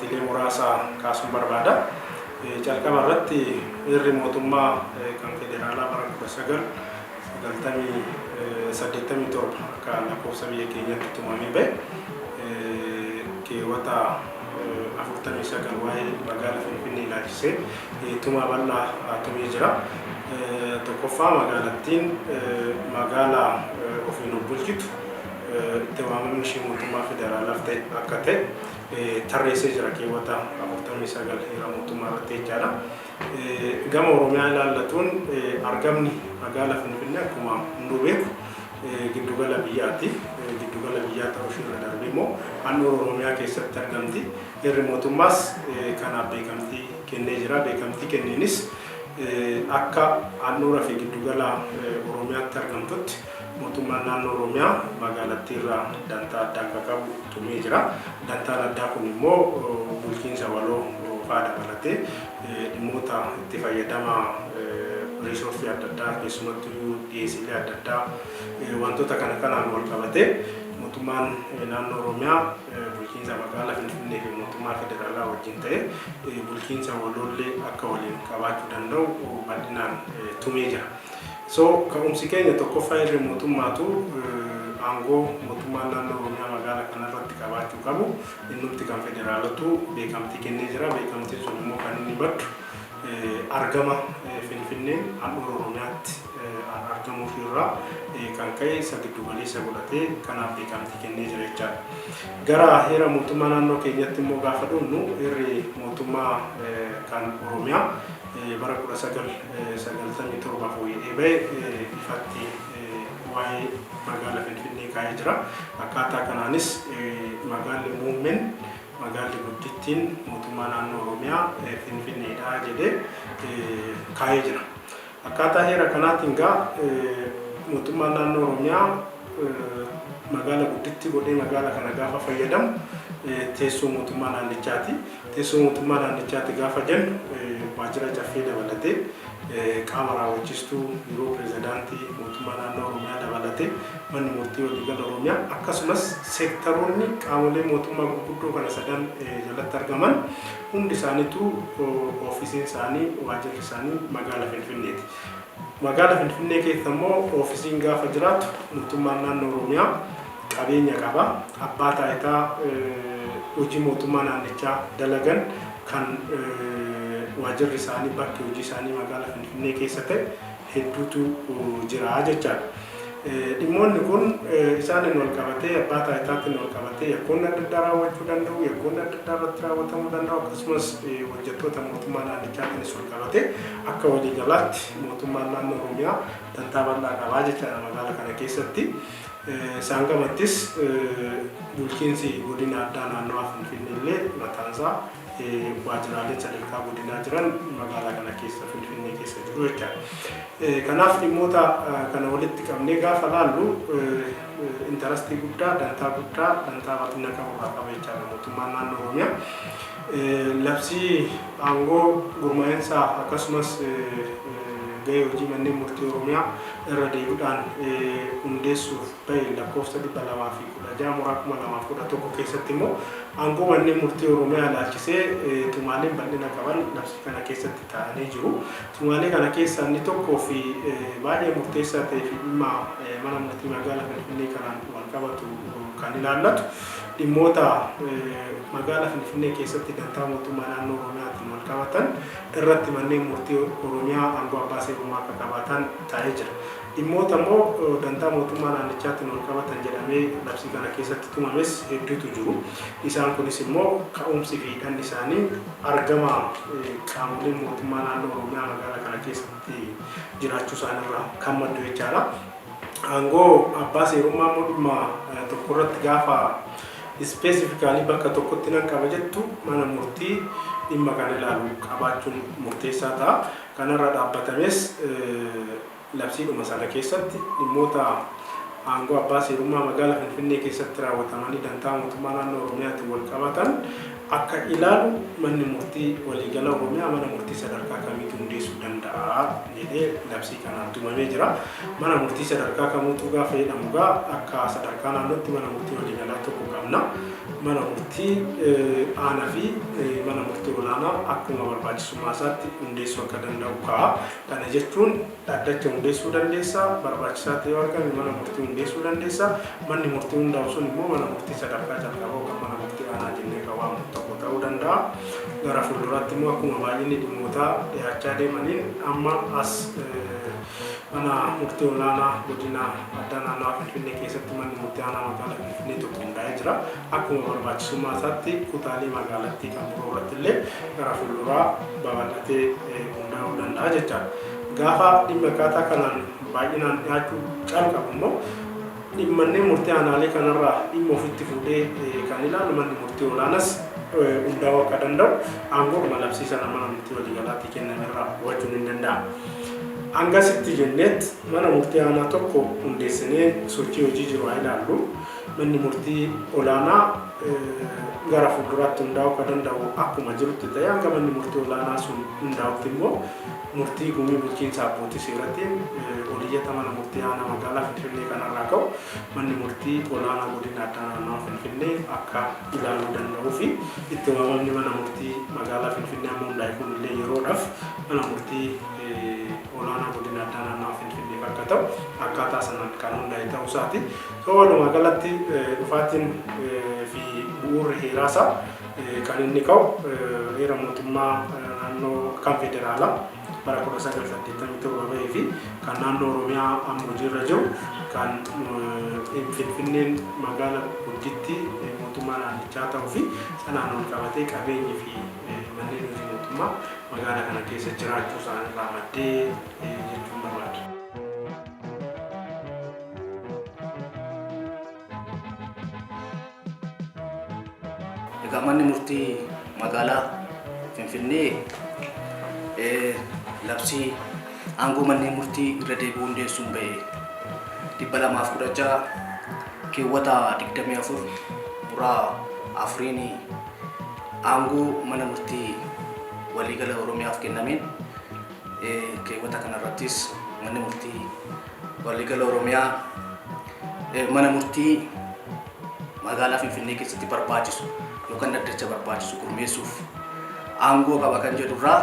Qabxiilee muraasa kaasuun barbaada. Jalqaba irratti heerri mootummaa kan federaalaa bara 1987 akka lakkoofsa biyya keenyatti tumamee bahe keewwata 49 waa'ee magaala Finfinnee ilaalchisee tumaa bal'aa tumee jira. Tokkoffaa, magaalattiin magaala ofiin of bulchitu, itti waamamni ishee mootummaa federaalaaf ta'e akka ta'e tarreessee jira keewwata 49 heera mootummaa irratti jechaadha. Gama Oromiyaa ilaallatuun argamni magaala Finfinnee akkuma hunduu beeku giddugala biyyaati. Giddugala biyyaa ta'uu ishee irra darbee immoo handhuura Oromiyaa keessatti argamti. Heerri mootummaas kanaaf beekamtii kennee jira. Beekamtii kenneenis akka handhuura fi giddugala Oromiyaatti argamtutti mootummaan naannoo Oromiyaa magaalattii irraa dantaa addaa akka qabu tumee jira. Dantaan addaa kun immoo bulchiinsa waloo faa dabalatee dhimmoota itti fayyadama resource adda addaa, keessumattuu dhiyeessiilee adda addaa, wantoota kana kanaan wal qabatee mootummaan naannoo Oromiyaa bulchiinsa magaala Finfinnee fi mootummaa federaalaa wajjin ta'ee bulchiinsa waloollee akka waliin qabaachuu danda'u bal'inaan tumee jira. So ka'umsi keenya tokkoffaa heerri mootummaatu aangoo mootummaan naannoo Oromiyaa magaala kanarratti qabaachuu qabu innumti kan federaalatu beekamtii kennee jira. Beekamtiin sun immoo kan inni maddu argama Finfinneen handhuura Oromiyaatti argamuu irraa kan ka'e isa giddu galeessa godhatee kanaaf beekamtii kennee jira jechaadha. Gara heera mootummaa naannoo keenyatti immoo gaafa dhufnu, heerri mootummaa kan Oromiyaa bara 1997 fooyya'ee bahe ifatti waa'ee magaala Finfinnee kaa'ee jira. Akkaataa kanaanis magaalli muummeen, magaalli guddittiin mootummaa naannoo Oromiyaa Finfinneedha jedhee kaa'ee jira. Akkaataa heera kanaatiin gaa mootummaan naannoo Oromiyaa magaala gudditti godhee magaala kana gaafa fayyadamu teessoo mootummaa naannichaati. Teessoo mootummaa naannichaati gaafa jennu waajjira Caffee dabalatee, qaama raawwachiistuu biiroo pirezidaantii mootummaa naannoo Oromiyaa dabalatee, manni murtii waliigala Oromiyaa, akkasumas seektaroonni qaamolee mootummaa gurguddoo kana sadan jalatti argaman hundi isaaniitu oofisiin isaanii, waajjirri isaanii magaala Finfinneeti. Magaala Finfinnee keessa immoo oofisiin gaafa jiraatu mootummaan naannoo Oromiyaa qabeenya qaba. Abbaa taayitaa hojii mootummaa naannichaa dalagan kan waajjirri isaanii, bakki hojii isaanii magaala Finfinnee keessa ta'e hedduutu jira jechaadha. Dhimmoonni kun isaaniin wal qabatee, abbaa taayitaatiin wal qabatee yakkoonni adda addaa raawwachuu danda'u, yakkoonni adda addaa irratti raawwatamuu danda'u, akkasumas hojjettoota mootummaa naannichaatiinis wal qabatee akka waliigalaatti mootummaan naannoo Oromiyaa dantaa bal'aa qabaa jechaadha magaala kana keessatti. Isaan gamattis bulchiinsi godina addaa naannawaa Finfinnee illee mataansaa waajjiraaleen sadarkaa godinaa jiran magaalaa kana keessa, Finfinnee keessa jiru jechaadha. Kanaaf dhimmoota kana walitti qabnee gaafa laallu interest guddaa, dantaa guddaa, dantaa bal'ina qabu irraa qaba jechaadha mootummaan naannoo Oromiyaa. Labsii aangoo gurmaa'insaa akkasumas gahee hojii manneen murtii Oromiyaa irra deebiidhaan hundeessuuf bahe lakkoofsa 216/2011 keessatti immoo aangoo manneen murtii Oromiyaa ilaalchisee tumaaleen bal'ina qaban labsii kana keessatti taa'anii jiru. Tumaalee kana keessaa inni tokkoo fi baay'ee murteessaa ta'ee fi dhimma mana murtii magaala Finfinnee kanaan wal qabatu kan ilaallatu dhimmoota magaala Finfinnee keessatti dantaa mootummaa naannoo Oromiyaatiin wal qabatan irratti manneen murtii Oromiyaa aangoo abbaa seerummaa akka qabaatan taa'ee jira. Dhimmoota immoo dantaa mootummaa naannichaatiin wal qabatan jedhamee labsii kana keessatti tumames hedduutu jiru. Isaan kunis immoo ka'umsi fi hidhanni isaanii argama qaamoleen mootummaa naannoo Oromiyaa magaala kana keessatti jiraachuu isaanirraa kan maddu jechaadha. Aangoo abbaa seerummaa immoo dhimma tokko irratti gaafa specifically bakka tokkotti nan qaba jettu mana murtii dhimma kana ilaalu qabaachuun murteessaa ta'a. Kanarra dhaabbatames labsiidhuma sana keessatti dhimmoota aangoo abbaa seerummaa magaala Finfinnee keessatti raawwatamanii dantaa mootummaa naannoo Oromiyaatiin wal qabatan Akka ilaalu manni murtii waliigala Oromiyaa mana murtii sadarkaa kamiitu hundeessuu danda'a jedhee labsii kanaan tumamee jira. Mana murtii sadarkaa kamuutu gaafa jedhamu gaa akka sadarkaa naannootti mana murtii waliigalaa tokko qabna. Mana murtii aanaa fi mana murtii olaanaa akkuma barbaachisummaa isaatti hundeessuu akka danda'u kaa'a. Kana jechuun dhaddacha hundeessuu dandeessa, barbaachisaa ta'ee yoo argame mana murtii hundeessuu dandeessa. Manni murtii hundaa'u sun immoo mana murtii sadarkaa jalqabaa yookaan mana murtii aanaa jennee kan waamnu tokko ta'uu danda'a. Gara fuulduraatti immoo akkuma baay'inni dhimmootaa dhiyaachaa deemaniin amma as mana murtii olaanaa godina addaa naannawaa Finfinnee keessatti manni murtii aanaa magaalaa Finfinnee tokko hundaa'ee jira. Akkuma barbaachisummaa isaatti kutaalee magaalattii kan biroo irratti illee gara fuulduraa babal'atee hundaa'uu danda'a jechaadha. Gaafa dhimmi akkaataa kanaan baay'inaan dhiyaachuu calqabu immoo dhimmanneen murtii aanaalee kanarraa dhimma ofitti fuudhee kan ilaalu manni murtii olaanas hundaa'uu akka danda'u aangoodhuma labsii sana mana murtii waliigalaatii kennamerraa hubachuun hin danda'amu. Hangasitti jenneet mana murtii aanaa tokko hundeessinee sochii hojii jiru haa ilaallu. Manni murtii olaanaa gara fuulduraatti hundaa'uu akka danda'u akkuma jirutti ta'e, hanga manni murtii olaanaa sun hundaa'utti immoo murtii gumii bulchiinsa abbootii seeratiin oliyyata mana murtii aanaa magaalaa Finfinnee kanarraa ka'u manni murtii olaanaa godina addaa naannawaa Finfinnee akka ilaaluu danda'uu fi itti waamamni mana murtii magaalaa Finfinnee amma hundaa'e kun illee yeroodhaaf mana murtii olaanaa godina addaa naannawaa Finfinneef akka ta'u akkaataa sanaan kan hundaa'e ta'uu isaati. So walumaa galatti dhufaatiin fi bu'uurri heeraasaa kan inni ka'u heera mootummaa naannoo kan federaalaa bara 1987 bahee fi kan naannoo Oromiyaa amma hojiirra jiru kan Finfinneen magaala gudditti mootummaa naannichaa ta'uu fi sanaan ol qabatee qabeenyi fi manneen hojii mootummaa magaalaa kana keessa jiraachuu isaanirraa maddee jechuun barbaada. Egaa manni murtii magaalaa Finfinnee labsii aangoo manneen murtii irra deebi'uu hundeessuun bahe 216 keewwata 24 muraa afuriin aangoo mana murtii waliigala Oromiyaaf kennameen keewwata kanarrattis manni murtii waliigala Oromiyaa mana murtii magaalaa Finfinnee keessatti barbaachisu yookaan dhaddacha barbaachisu gurmeessuuf aangoo qaba kan jedhurraa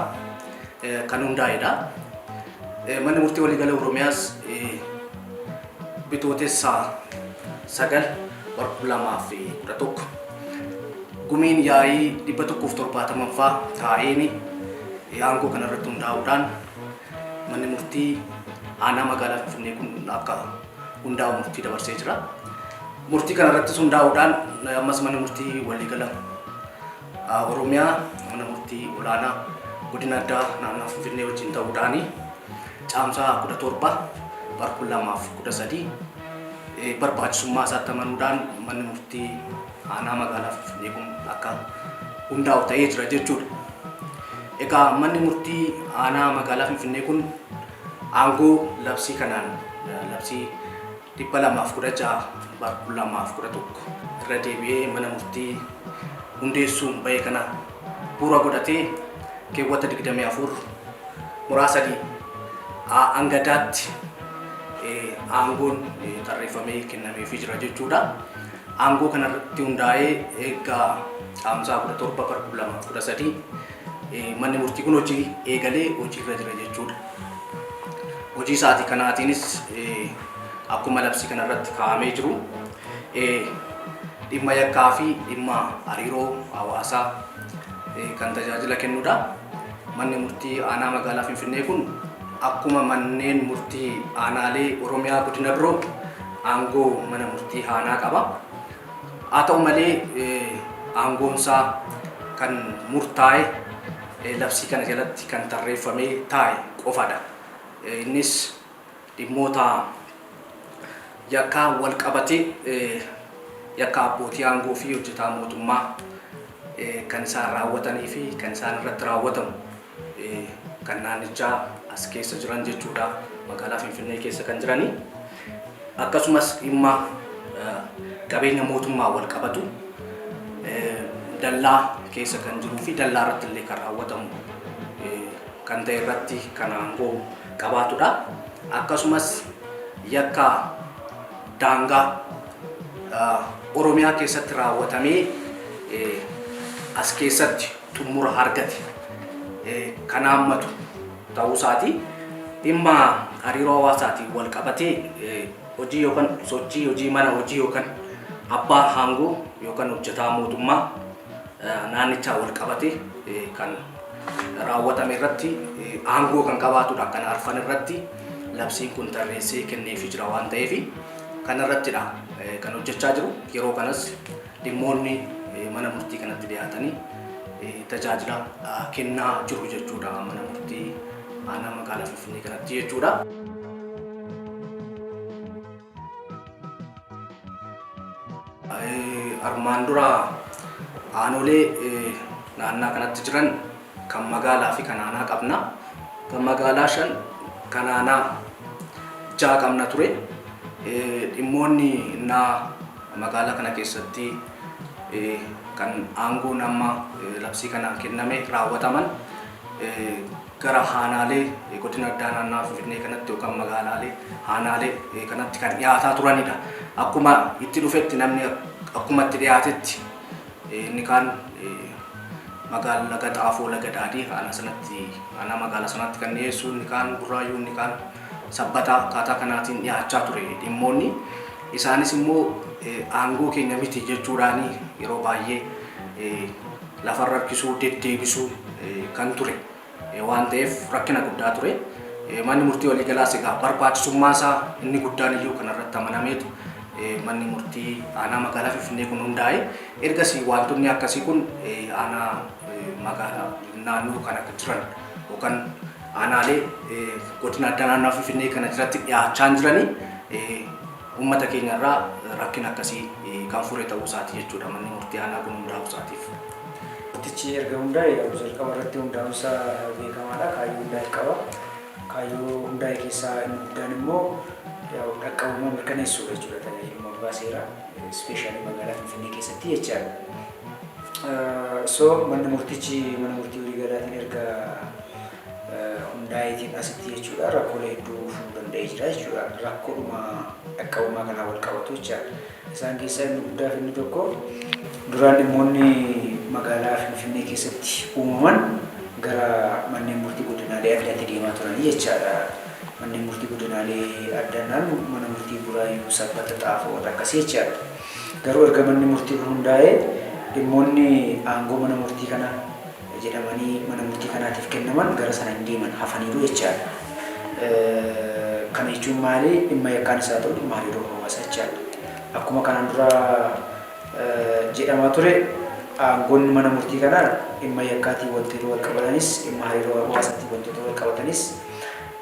kan hundaa'edha. Manni murtii waliigala Oromiyaas Bitootessa 9 bara 2011 gumiin yaa'ii 170ffaa taa'een aangoo kanarratti hundaa'uudhaan manni murtii aanaa magaalaa Finfinnee kun akka hundaa'u murtii dabarsee jira. Murtii kanarrattis hundaa'uudhaan ammas manni murtii waliigala Oromiyaa mana murtii olaanaa godina addaa naannoo Finfinnee wajjin ta'uudhaan caamsaa 17 bara 2013 barbaachisummaa isaatti amanuudhaan manni murtii aanaa magaalaa Finfinnee kun akka hundaa'u ta'ee jira jechuudha. Egaa manni murtii aanaa magaalaa Finfinnee kun aangoo labsii kanaan labsii 216 bara 2011 irra deebi'ee mana murtii hundeessuun bahe kana bu'uura godhatee keewwata 24 muraa 3 A hanga Daatti aangoon tarreeffamee kennameefii jira jechuudha. Aangoo kanarratti hundaa'ee eeggaa Caamsaa 17 bara 2013 manni murtii kun hojii eegalee hojiirra jira jechuudha. Hojii isaatii kanaatiinis akkuma labsii kanarratti kaa'amee jiru dhimma yakkaa fi dhimma hariiroo hawaasaa kan tajaajila kennudha. Manni murtii aanaa magaalaa Finfinnee kun akkuma manneen murtii aanaalee Oromiyaa godina biroo aangoo mana murtii aanaa qaba. Haa ta'u malee aangoonsaa kan murtaa'e labsii kana jalatti kan tarreeffamee taa'e qofadha. Innis dhimmoota yakkaa wal qabatee yakka abbootii aangoo fi hojjetaa mootummaa kan isaan raawwatanii fi kan isaan irratti raawwatamu kan naannichaa as keessa jiran jechuudha. Magaalaa Finfinnee keessa kan jiranii. Akkasumas dhimma qabeenya mootummaa wal qabatu dallaa keessa kan jiruu fi dallaa irratti illee kan raawwatamu kan ta'e irratti kan aangoo qabaatudha. Akkasumas yakka daangaa Oromiyaa keessatti raawwatamee as keessatti xumura argate kan haammatu ta'uu isaati. Dhimma hariiroo hawaasaatiin wal qabatee hojii yookaan sochii hojii mana hojii yookaan abbaa aangoo yookaan hojjetaa mootummaa naannichaa wal qabatee kan raawwatame irratti aangoo kan qabaatudha. Kan arfan irratti labsiin kun tarreessee kenneefii jira waan ta'eef kana irrattidha kan hojjechaa jiru. Yeroo kanas dhimmoonni mana murtii kanatti dhiyaatanii tajaajila kennaa jiru jechuudha mana murtii aanaa magaalaa Finfinnee kanatti jechuudha. Armaan dura aanolee naannaa kanatti jiran kan magaalaa fi kan aanaa qabna. Kan magaalaa 5 kan aanaa 6 qabna ture. Dhimmoonni innaa magaalaa kana keessatti kan aangoon amma labsii kanaan kenname raawwataman gara aanaalee godina addaa naannawaa Finfinnee kanatti yookaan magaalaalee aanaalee kanatti kan dhiyaataa turanidha. Akkuma itti dhufetti namni akkuma itti dhiyaatetti inni kaan magaalaa Laga Xaafoo Laga Daadhii aanaa sanatti aanaa magaalaa sanatti kan dhiyeessu inni kaan Burraayyuu inni kaan Sabbataa akkaataa kanaatiin dhiyaachaa ture dhimmoonni. Isaanis immoo aangoo keenya miti jechuudhaan yeroo baay'ee lafarra harkisuu deddeebisuu kan ture waan ta'eef rakkina guddaa ture. Manni murtii waliigalaas egaa barbaachisummaa isaa inni guddaan iyyuu kanarratti amanameetu manni murtii aanaa magaalaa Finfinnee kun hundaa'e. Ergasii wantoonni akkasii kun aanaa magaalaa naannoo kana jiran yookaan aanaalee godina addaa naannoo Finfinnee kana jiratti dhiyaachaa hin jiranii uummata keenya irraa rakkina akkasii kan fure ta'uu isaati jechuudha manni murtii aanaa kun hundaa'uu isaatiif. Murtichi erga hundaa'e jalqaba irratti hundaa'umsa beekamaadha. Kaayyoo hundaa'e qaba. Kaayyoo hundaa'e keessaa inni guddaan immoo dhaqqabummaa mirkaneessuudha jechuudha tajaajiluma abbaa seeraa especially magaalaa Finfinnee keessatti jechaadha. So manni murtichi mana murtii waliigalaatiin erga hundaa'eetiin asitti jechuudha rakkoolee hedduu furuu danda'ee jira jechuudha. Rakkoodhuma dhaqqabummaa kanaan wal qabatu jechaadha. Isaan keessaa inni guddaa fi inni tokko duraan dhimmoonni magaalaa Finfinnee keessatti uumaman gara manneen murtii godinaalee addaatti deemaa turanii jechaadha. Manneen murtii godinaalee addaan mana murtii Buraayyuu, Sabbata, Xaafoo warra akkasii jechaadha. Garuu erga manni murtii kun hundaa'ee dhimmoonni aangoo mana murtii kana jedhamanii mana murtii kanaatiif kennaman gara sana hin deeman hafaniiru jechaadha. Kana jechuun maali? Dhimma yakkaan isaa ta'u dhimma hariiroo hawaasaa jechaadha. Akkuma kanaan dura jedhamaa ture aangoon mana murtii kanaa dhimma yakkaatiin wantoota wal qabatanis dhimma hariiroo hawaasaatiin wantoota wal qabatanis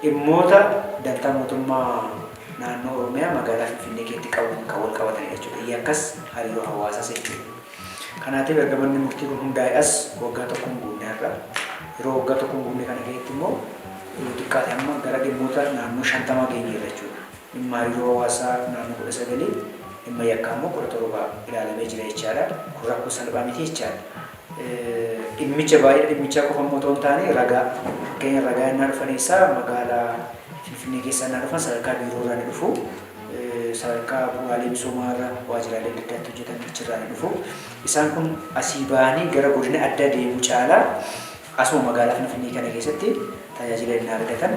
dhimmoota dantaa mootummaa naannoo Oromiyaa magaalaa Finfinnee keessatti qabuun kan wal qabatanidha jechuudha. Yakkas hariiroo hawaasaas jechuudha. Kanaatiif erga manni murtii kun hundaa'e as waggaa tokko hin guunne har'a. Yeroo waggaa tokko hin guunne kana keessatti immoo yoo xiqqaate amma gara dhimmoota naannoo 50 geenyeerra jechuudha. Dhimma hariiroo hawaasaa naannoo 19 dhimma yakkaa immoo 17 ilaalamee jira jechaadha. Kun rakkoo salphaa miti jechaadha. Dhimmicha baay'ina dhimmichaa qofa immoo otoo hin taane ragaa fakkeenya ragaa innaa dhufan eessaa magaalaa Finfinnee keessaa innaa dhufan sadarkaa biiroo irraa ni dhufu. Sadarkaa bu'uuraalee misoomaa irra waajjiraalee adda addaatti hojjetan achirraa ni dhufu. Isaan kun asii ba'anii gara godina addaa deemuu caalaa asuma magaalaa Finfinnee kana keessatti tajaajila inni argatan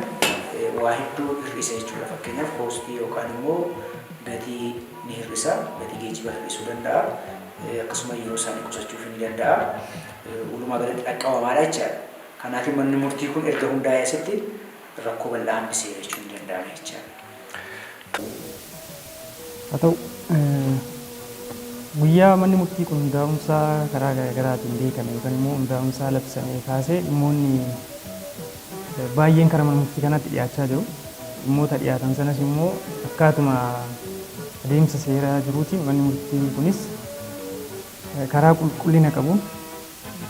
waa hedduu hir'isa jechuudha. Fakkeenyaaf costii yookaan immoo gatii ni hir'isa, gatii geejjibaa hir'isuu danda'a, akkasuma yeroo isaanii qusachuuf ni danda'a. Walumaa galatti dhaqqabamaadha jechaadha. Kanaaf manni murtii kun erga hundaa'ee asitti rakkoo bal'aa hambiseera jechuun ni danda'ama jechaadha. Haa ta'u, guyyaa manni murtii kun hundaa'umsaa karaa garaagaraatiin beekame yookaan immoo hundaa'umsaa labsamee kaasee dhimmoonni baay'een karaa mana murtii kanaatti dhiyaachaa jiru. Dhimmoota dhiyaatan sanas immoo akkaatuma adeemsa seeraa jiruutiin manni murtii kunis karaa qulqullina qabuun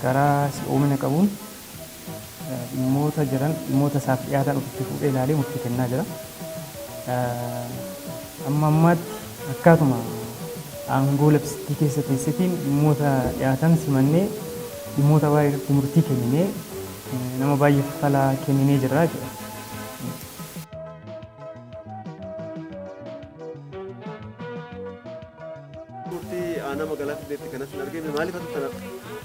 karaa si'oomina qabuun dhimmoota jiran dhimmoota isaaf dhiyaatan ofitti fuudhee ilaalee murtii kennaa jira. Amma ammaatti akkaatuma aangoo labsittii keessa teessetiin dhimmoota dhiyaatan simannee Dhimmoota baay'ee irratti murtii kenninee nama baay'eef fala kenninee jirra jechuudha. Murtii aanaa magaalaa Finfinneetti kanas hin argine maaliif as dhuftan har'a?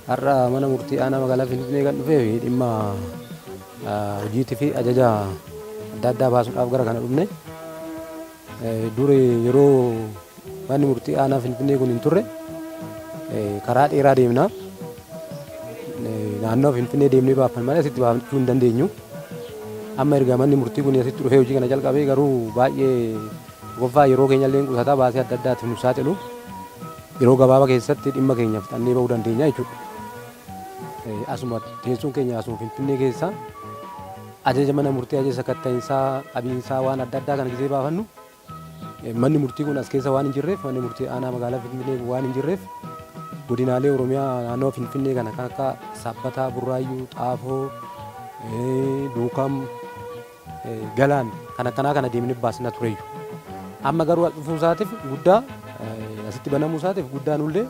Har'a mana murtii aanaa magaalaa Finfinnee kan dhufeef dhimma hojiitii fi ajaja adda addaa baasuudhaaf gara kana dhufne. Duri yeroo manni murtii aanaa Finfinnee kun hin turre karaa dheeraa deemna. Naannoo Finfinnee deemnee baafan malee asitti baafachuu hin dandeenyu. Amma erga manni murtii kun asitti dhufee hojii kana jalqabee garuu baay'ee tokkoffaa yeroo keenya illee qusataa baasee adda addaatiif nu saaxilu yeroo gabaabaa keessatti dhimma keenya fixannee bahuu dandeenya jechuudha. Asuma teessoon keenya asuma Finfinnee keessa ajaja mana murtii ajaja sakatta'iinsaa qabiinsaa waan adda addaa kana gisee baafannu manni murtii kun as keessa waan hin jirreef manni murtii aanaa magaalaa Finfinnee kun waan hin jirreef godinaalee Oromiyaa naannoo Finfinnee kana kan akka Sabbataa, Burraayyuu, Xaafoo, Duukam, Galaan kan akkanaa kana deemnee baasna tureeyyu. Amma garuu as dhufuu isaatiif guddaa asitti banamuu isaatiif guddaa nullee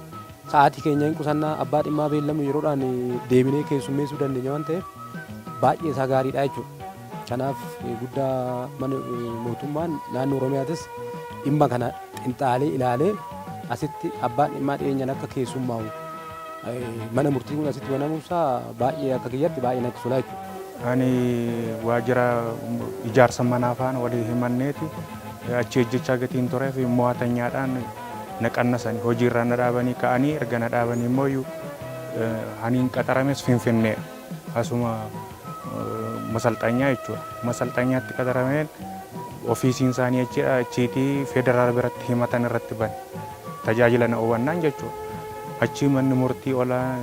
sa'aatii keenya hin qusannaa abbaa dhimmaa beellamnu yeroodhaan deebinee keessummeessuu dandeenya waan ta'eef baay'ee isaa gaariidha jechuudha. Kanaaf guddaa mana mootummaan naannoo Oromiyaatis dhimma kana xinxaalee ilaalee asitti abbaan dhimmaa dhiyeenyaan akka keessummaa'u mana murtii kun asitti banamuu isaa baay'ee akka kiyyatti baay'ee natti tola jechuudha. Ani waajjira ijaarsa manaa faana walii himanneeti achi hojjechaa gatiin tureef mo'atanyaadhaan na qannasanii hojiirraa na dhaabanii ka'anii erga na dhaabanii immoo aniin qaxarames Finfinnee asuma masalxanyaa jechuudha. Masalxanyaatti qaxarameen ofiisiin isaanii achidha achiitii federaal biratti himatan irratti bane tajaajila na hubannaan jechuudha. Achii manni murtii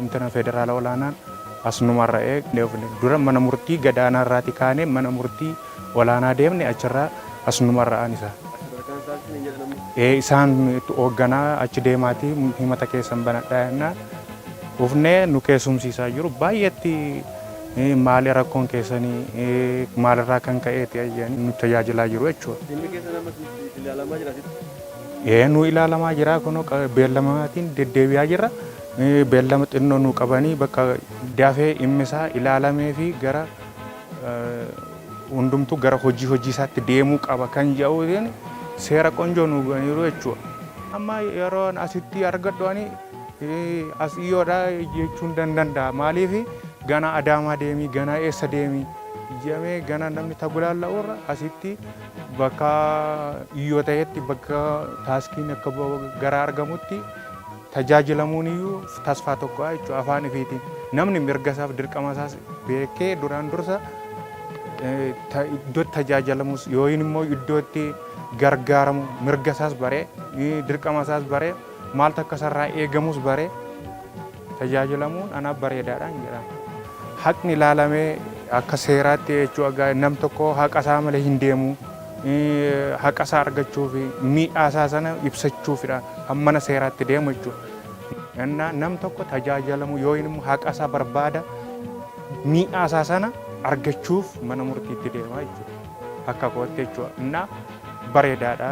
intina federaala olaanaan as numarra eegne dura mana murtii gadaanaa irraati kaanee mana murtii olaanaa deemne achirraa as numarra'an isaa. Sadarkaan isaas ni jedhan amma. Isaan hoogganaa achi deemaatii himata keessan banadhaa jennaan dhufnee nu keessumsiisaa jiru baay'eetti maali rakkoon keessanii maalirraa kan ka'eeti jedhanii nu tajaajilaa jiru jechuudha. Dhimmi keessan amma ilaalamaa jira asitti. Nu ilaalamaa jira kun beellamaatiin deddeebi'aa jirra. Beellama xinnoo nu qabanii bakka dafee dhimmi isaa ilaalamee fi gara hundumtuu gara hojii hojii isaatti deemuu qaba kan jedhuutiin seera qonjoo nu ganiiru jechuudha. Amma yeroo asitti argadhu ani as dhiyyoodha jechuun danda'a. Maaliif gana Adaamaa deemii gana eessa deemii jedhamee gana namni tagulaalla'urra asitti bakka dhiyyoo ta'etti bakka taaskiin akka gara argamutti tajaajilamuun iyyuu tasfaa tokko jechuudha afaan ifiitiin. Namni mirga isaaf dirqama isaas beekee duraan dursa iddoo tajaajilamus yookiin immoo iddoo itti gargaaramu mirga isaas baree dirqama isaas baree maaltu akka isarraa eegamus baree tajaajilamuun anaaf bareedaadhaan jedha. Haqni ilaalamee akka seeraatti jechuudha nam tokko haqa isaa malee hin deemu haqa isaa argachuuf miidhaa isaa sana ibsachuufidha kan mana seeraatti deemu jechuudha. Innaa nam tokko tajaajilamu yoo inni haqa isaa barbaada miidhaa isaa sana argachuuf mana murtiitti deema jechuudha. Akka kootti jechuudha. Innaa bareedaadha.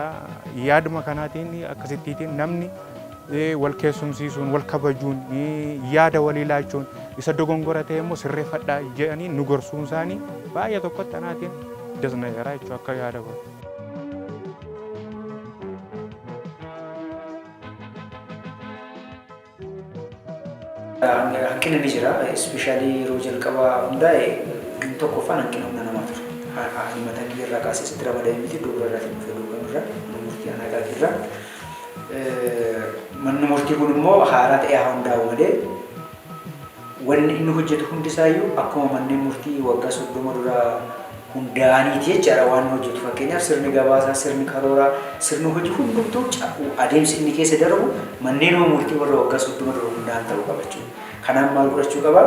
Yaaduma kanaatiin akkasittiin namni wal keessumsiisuun, wal kabajuun, yaada walii laachuun, isa dogongora ta'e immoo sirreeffadhaa jedhanii nu gorsuun isaanii baay'ee tokkotti anaatiin dasna jira jechuudha akka yaada kootti. Hanqinni ni jira. Especially yeroo jalqabaa hundaa'e inni tokkoffaan hanqina humna namaa ture. Himata irraa kaasee sitti ramadamee miti iddoo biraarraatiin dhufee duuba irra mana murtii aanaa Aqaaqii irraa. Manni murtii kun immoo haaraa ta'ee haa hundaa'u malee wanni inni hojjetu hundisaayyuu akkuma manneen murtii waggaa 30 dura hundaa'aniiti jechaadha waan inni hojjetu. Fakkeenyaaf sirni gabaasaa, sirni karooraa, sirni hojii hundumtuu adeemsi inni keessa darbu manneenuma murtii warra waggaa 30 dura hundaa'an ta'uu qaba jechuudha. Kanaaf maal godhachuu qaba?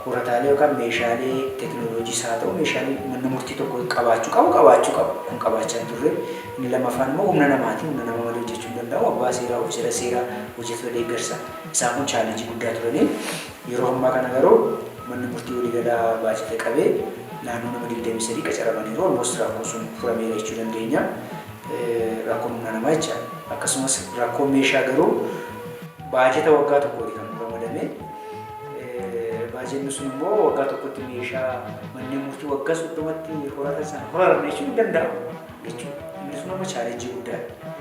Horataalee yookaan meeshaalee teekinooloojiis haa ta'u meeshaalee manni murtii tokko qabaachuu qabu qabaachuu qaba. Kun qabaachaa hin turre. Inni lammaffaan immoo humna namaati. Humna namaa malee hojjechuu hin danda'amu. Abbaa seeraa, ofiisera seeraa, hojjettoota deeggarsa. Isaan kun challenge guddaa turanii. Yeroo ammaa kana garuu manni murtii waliigalaa baajata qabee naannoo nama 23 qacaramaniiru. Almost rakkoon sun furameera jechuu dandeenya. Rakkoon humna namaa jechaadha. Akkasumas rakkoon meeshaa garuu baajata waggaa tokkooti kan ramadame. Baajenni sun immoo waggaa tokkotti meeshaa manneen murtii waggaa 30tti horatan sana horarna jechuun hin danda'amu jechuudha. Inni sun amma challenge guddaadha.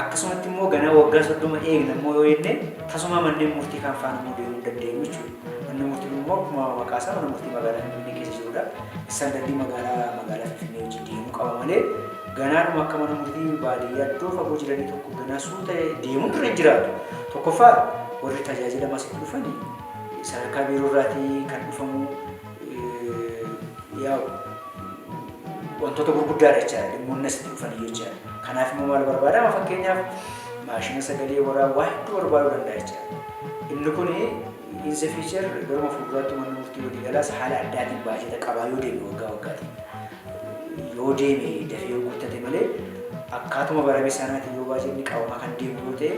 Akkasumatti immoo ganaa waggaa 30 eegna immoo yoo jenne tasuma manneen murtii kan faana immoo deemuu hin dandeenyu jechuudha. Manni murtii kun immoo akkuma maqaa isaa mana murtii magaalaa Finfinnee keessa jirudha. Istaandardii magaalaa Finfinnee wajjin deemuu qaba malee ganaadhuma akka mana murtii baadiyyaa iddoo fagoo jiranii tokko ganaa suuta deemuun irra hin jiraatu. Tokkoffaa, warri tajaajila asitti dhufani sadarkaa biiroo irraatii kan dhufamu yaa'u wantoota gurguddaadha jechaadha, dhimmoonni asitti dhufanii jechaadha. Kanaaf immoo maal barbaadama? Fakkeenyaaf, maashina sagalee waraabuu waa hedduu barbaaduu danda'a jechaadha. Inni kun in the future, garuma fuulduraatti, manni murtii waliigalaas haala addaatiin baajata qabaa yoo deeme, waggaa waggaatiin yoo deeme, dafee yoo guuttate malee, akkaatuma barame sanaatiin yoo baajetni qabamaa kan deemu yoo ta'e,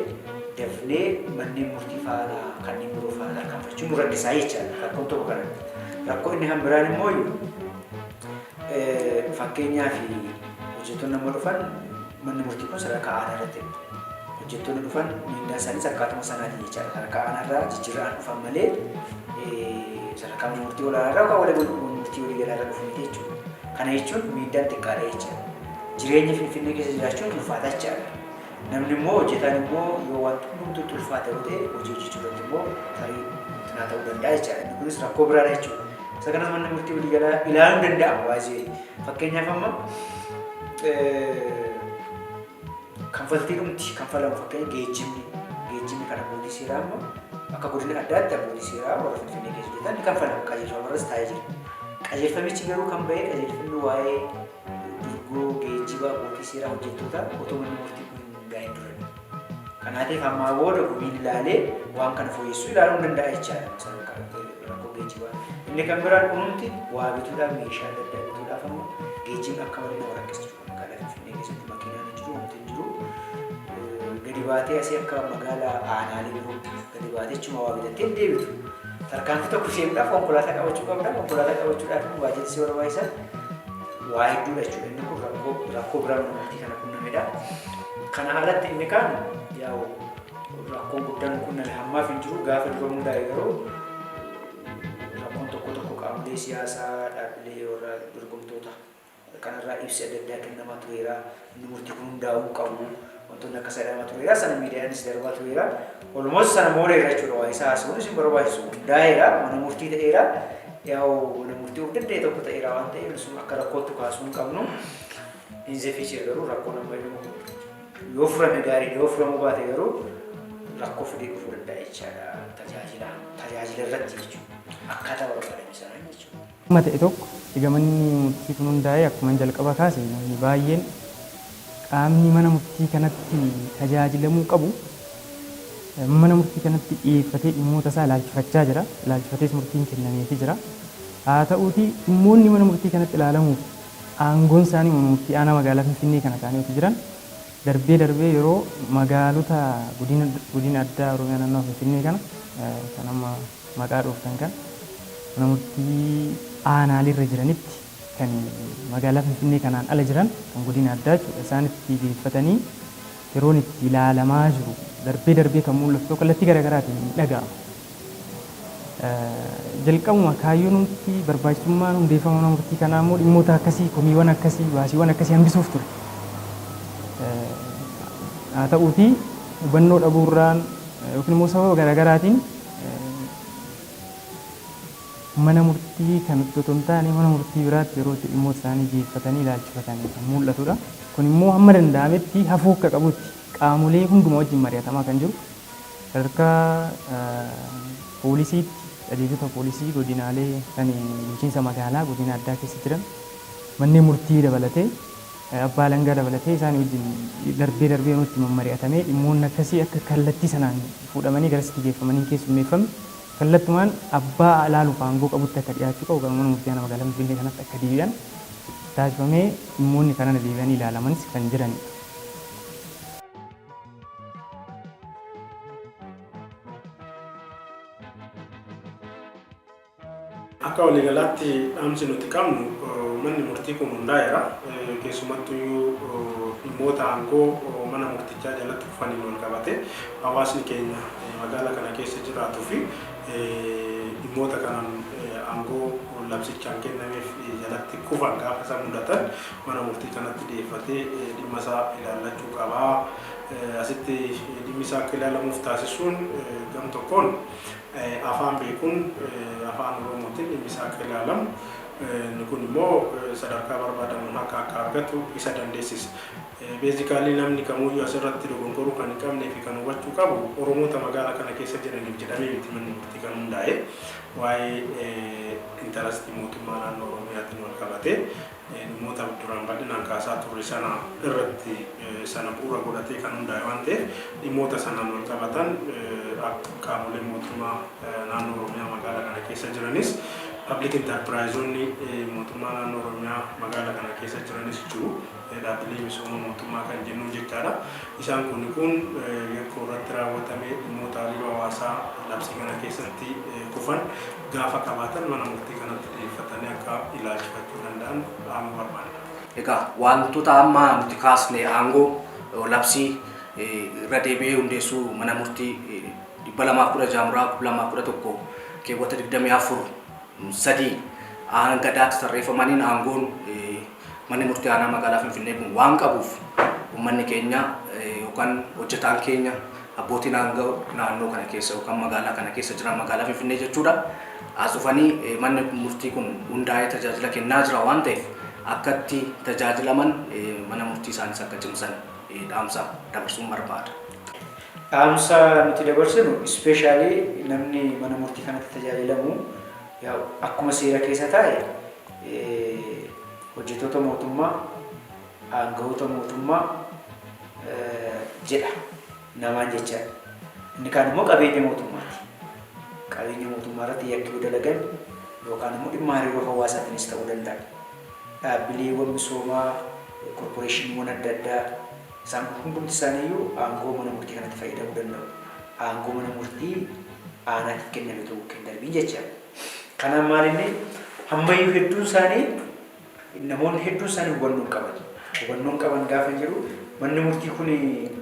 dafnee manneen murtii faana kanneen biroo faana tarkaanfachuun nu rakkisaa jechaadha. Rakkoon tokko kana. Rakkoo inni kan biraan immoo, fakkeenyaaf, hojjettoonni amma dhufan, manni murtii kun sadarkaa aanaa irratti, hojjettoonni dhufan miindaan isaaniis akkaatuma sanaatiin jechaadha. Sadarkaa aanaa irraa jijjiirraan dhufan malee sadarkaa mana murtii olaanaa irraa yookaan mana murtii waliigalaa irra dhufu miti jechuudha. Kana jechuun miindaan xiqqaadha jechaadha. Jireenya Finfinnee keessa jiraachuun ulfaataa jechaadha. Namni immoo, hojjetaan immoo, yoo wanti hundumtuu ulfaata yoo ta'e, hojii hojjechuu irratti immoo tarii tinaa ta'uu danda'a jechaadha. Inni kunis rakkoo biraadha jechuudha. Isa kanas manni murtii waliigalaa ilaaluu danda'ama baay'ee. Fakkeenyaaf, amma kanfaltii dhumti kanfalamu, fakkeenya geejjibni kan abbootii seeraa amma akka godina addaatti abbootii seeraa warra Finfinnee keessa hojjetan ni kanfalamu, qajeelfama irras taa'ee jira. Qajeelfamichi garuu kan bahee, qajeelfamni waa'ee durgoo geejjiba abbootii seeraa hojjettoota, otoo manni murtii kun hin hundaa'in duran. Kanaatiif ammaa booda gumiin ilaalee waan kana fooyyessuu ilaaluu hin danda'a jechaadha. Sadarkaa rakkoo geejjibaa. Inni kan biraan dhumti waa bituudhaaf, meeshaa adda addaa bituudhaaf ammoo geejjibni akka malee nama rakkisa jiru. Magaalaa Finfinnee keessatti makiinaan hin jiru, wanti hin jiru. Gadi baatee asii akka magaalaa aanaalee biroo gadi baatee achuma waa bitattee hin deebitu. Tarkaanfii tokko deemuudhaaf konkolaataa qabachuu qabda. Konkolaataa qabachuudhaaf immoo baajata si barbaachisa. Waa hedduudha jechuudha. Inni kun rakkoo biraa mana murtii kana qunnamedha. Kana alatti inni kaan yaa'u rakkoon guddaan qunname hammaaf hin jiru. Gaafa dura hundaa'e garuu rakkoon tokko tokko qaamolee siyaasaa, dhaabbilee warra dorgomtoota kanarraa ibsi adda addaa kennamaa tureera. Inni murtii kun hundaa'uu hin qabu. Wantoonni akkas jedhamaa tureera. Sana miidiyaanis darbaa tureera. Almost sana mooreera jechuudha. Waa isaa haasa'uunis hin barbaachisu. Hundaa'eera. Mana murtii ta'eera. Yaa'u mana murtii of danda'e tokko ta'eera waan ta'eef sun akka rakkootti kaasuu hin qabnu. In the future garuu rakkoon amma yoo furame gaariidha. Yoo furamuu baate garuu rakkoo fidee dhufuu danda'a jechaadha. Tajaajila irratti jechuudha. Akkaataa barbaadame sanaan jechuudha. Amma ta'e tokko, egaa manni murtii kun hundaa'ee, akkuma jalqaba kaase, namni baay'een qaamni mana murtii kanatti tajaajilamuu qabu mana murtii kanatti dhiyeeffatee dhimmoota isaa ilaalchifachaa jira. Ilaalchifatees murtiin kennameefii jira. Haa ta'uutii, dhimmoonni mana murtii kanatti ilaalamuuf aangoon isaanii mana murtii aanaa magaalaa Finfinnee kana ta'anii jiran darbee darbee yeroo magaalota godina addaa Oromiyaa naannoo Finfinnee kana kan amma maqaa dhooftan kan mana murtii aanaalee jiranitti, kan magaalaa Finfinnee kanaan ala jiran, kan godina addaa jechuudha, isaan itti geeffatanii yeroon itti ilaalamaa jiru darbee darbee kan mul'atu tokko kallattii garaagaraatiin ni dhaga'ama. Jalqabuma kaayyoon nuti barbaachisummaan hundeeffama mana murtii kanaa immoo dhimmoota akkasii, komiiwwan akkasii, baasiiwwan akkasii hambisuuf ture. Haa ta'uutii, hubannoo dhabuurraan yookiin immoo sababa garaagaraatiin mana murtii kanatti otoo hin taane mana murtii biraatti yeroo itti dhimmoota isaanii geeffatanii ilaalchifatanii kan mul'atudha. Kun immoo hamma danda'ametti hafuu akka qabutti qaamolee hunduma wajjin mari'atamaa kan jiru, sadarkaa poolisiitti qajeelchota poolisii godinaalee kan bulchiinsa magaalaa godina addaa keessa jiran, manneen murtii dabalatee, abbaa alangaa dabalatee, isaan wajjin darbee darbee yeroo itti mari'atamee dhimmoonni akkasii akka kallattii sanaan fuudhamanii garasitti geeffamanii keessummeeffame, kallattumaan abbaa ilaaluuf aangoo qabutti akka dhiyaachuu qabu, mana murtii aanaa magaalaa Finfinnee kanatti akka deebi'an taasifamee dhimmoonni kanana deebi'anii ilaalamanis kan jiranidha. Akka waliigalaatti dhaamsi nuti qabnu, manni murtii kun hundaa'eera. Keessumattuyyuu dhimmoota aangoo mana murtichaa jalatti kufaniin wal qabate hawaasni keenya magaalaa kana keessa jiraatuu fi Dhimmoota kanaan aangoo labsichaan kennameef jalatti kufan gaafa isa mudatan mana murtii kanatti dhiyeeffatee dhimma isaa ilaallachuu qaba. Asitti dhimmi isaa akka ilaalamuuf taasisuun gam tokkoon afaan beekuun afaan Oromootiin dhimmi isaa akka ilaalamu, inni kun immoo sadarkaa barbaadamuun akka argatu isa dandeessisa. Basically, namni kamuyyuu asirratti dogongoruu kan hin qabnee fi kan hubachuu qabu, Oromoota magaalaa kana keessa jiraniif jedhamee miti manni murtii kan hundaa'e. Waa'ee interestii mootummaa naannoo Oromiyaatiin wal qabatee dhimmoota duraan bal'inaan kaasaa turre sana irratti sana bu'uura godhatee kan hundaa'e waan ta'eef, dhimmoota sanaan wal qabatan qaamoleen mootummaa naannoo Oromiyaa magaalaa kana keessa jiranis, public enterpriseonni mootummaa naannoo Oromiyaa magaalaa kana keessa jiranis jiru. Dhaabbilee misooma mootummaa kan jennuun jechaadha. Isaan kun yakka irratti raawwatamee dhimmoota hariiroo hawaasaa labsii kana keessatti kufan gaafa qabaatan mana murtii kanatti dhiyeeffatanii akka ilaalchifachuu danda'an dhaamuu barbaanna. Egaa wantoota amma nuti kaasne, aangoo labsii irra deebi'ee hundeessuu mana murtii 216 2011 keewwata 24(3) hanga daatti tarreeffamaniin, aangoon manni murtii aanaa magaalaa Finfinnee kun waan qabuuf, uummanni keenya yookaan hojjetaan keenya, abbootiin aangoo naannoo kana keessa yookaan magaalaa kana keessa jiran, magaalaa Finfinnee jechuudha, as dhufanii manni murtii kun hundaa'ee tajaajila kennaa jira waan ta'eef, akkatti tajaajilaman, mana murtii isaanis akka cimsan dhaamsa dabarsuun barbaada. Dhaamsa nuti dabarsinu, especially namni mana murtii kanatti tajaajilamu, akkuma seera keessa taa'e, hojjettoota mootummaa, aangawoota mootummaa jedha namaan jechaadha. Inni kaan immoo qabeenya mootummaati. Qabeenya mootummaa irratti yakki yoo dalagan yookaan immoo dhimma hariiroo hawaasaatiinis ta'uu danda'a. Dhaabbileewwan misoomaa, korporeeshiniiwwan adda addaa, isaan kun hundumti isaaniiyyuu aangoo mana murtii kanatti fayyadamuu danda'u. Aangoo mana murtii aanaatiif kenname ta'uu kan darbiin jechaadha. Kanaaf maal, inni hammayyuu hedduun isaanii, namoonni hedduun isaanii hubannoo hin qaban. Hubannoo hin qaban gaafa jedhu, manni murtii kun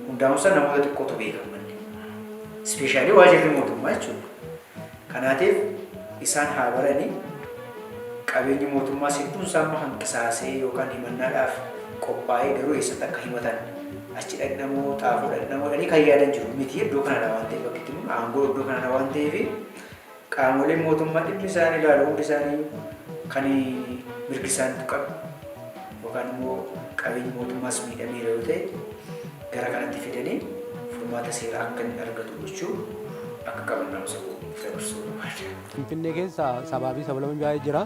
hundaa'umsa namoota xiqqootu beeka manni. Especially waajirri mootummaa jechuudha. Kanaatiif isaan haa baranii. Qabeenyi mootummaas hedduun isaa amma hanqisaasee yookaan himannaadhaaf qophaa'ee, garuu eessatti akka himatan, achi dhaqnamoo xaafoo dhaqnamoo jedhanii kan yaadan jiru miti. Iddoo kanadha waan ta'eef, bakki itti aangoo iddoo kanadha waan ta'eef, qaamoleen mootummaa dhimmi isaan ilaalu hundi isaanii kan mirgi isaanii tuqame yookaan immoo qabeenyi mootummaas miidhameera yoo ta'e, gara kanatti fidanii furmaata seeraa akka inni argatu gochuu akka qaban dhaamsa dabarsuu barbaada. Finfinnee keessa sabaa fi sablammii baay'ee jira.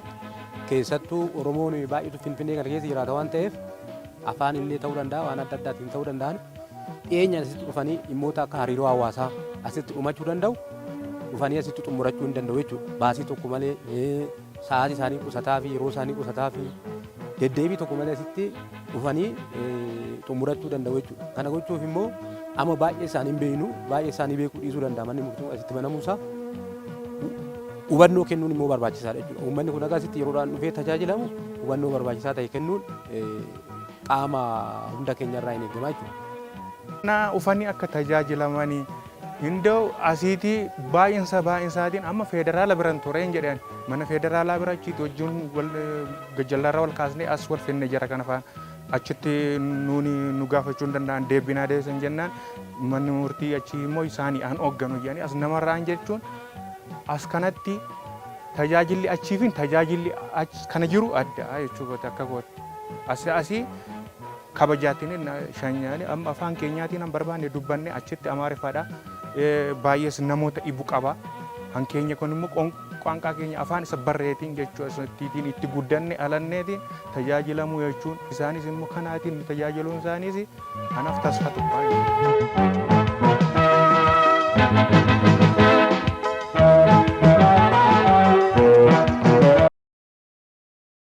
Keessattuu Oromoon baay'eetu Finfinnee kana keessa jiraata waan ta'eef, afaan illee ta'uu danda'a, waan adda addaatiin ta'uu danda'an, dhiyeenyaan asitti dhufanii dhimmoota akka hariiroo hawaasaa asitti dhumachuu danda'u, dhufanii asitti xumurachuu hin danda'u jechuudha. Baasii tokko malee, sa'aatii isaanii qusataa fi yeroo isaanii qusataa fi deddeebii tokko malee asitti dhufanii xumurachuu danda'u jechuudha. Kana gochuuf immoo amma baay'ee isaanii hin beeknu, baay'ee isaanii beekuu dhiisuu danda'a. Manni murtii asitti banamuusaa hubannoo kennuun immoo barbaachisaadha jechuudha. Uummanni kun akka asitti yeroodhaan dhufee tajaajilamu hubannoo barbaachisaa ta'e kennuun qaama hunda keenyarraa hin eegamaa jechuudha. Na ufanii akka tajaajilamanii hinda'u asiitii baay'insa baay'insaatiin amma federaala biran tureen jedhan, mana federaalaa bira achitti wajjin wal gajjallaarra wal kaasnee as wal finne. Jara kana faana achitti nuuni nu gaafachuu hin danda'an, deebinaa deebisan jennaan, manni murtii achi immoo isaanii an hoogganu jedhanii as namarraan jechuun, as kanatti tajaajilli achiifin tajaajilli kana jiru adda jechuudha. Akka kootti asii kabajaatiin shanyaani amma afaan keenyaatiin han barbaanne dubbanne, achitti Amaariffaadha. Baay'ees namoota dhibu qaba. Han keenya kun immoo qaanqaa keenya afaan isa barreetiin jechuu isattiin itti guddanne alanneetiin tajaajilamuu jechuun, isaanis immoo kanaatiin tajaajiluun isaaniis kanaaf tasfa tokko.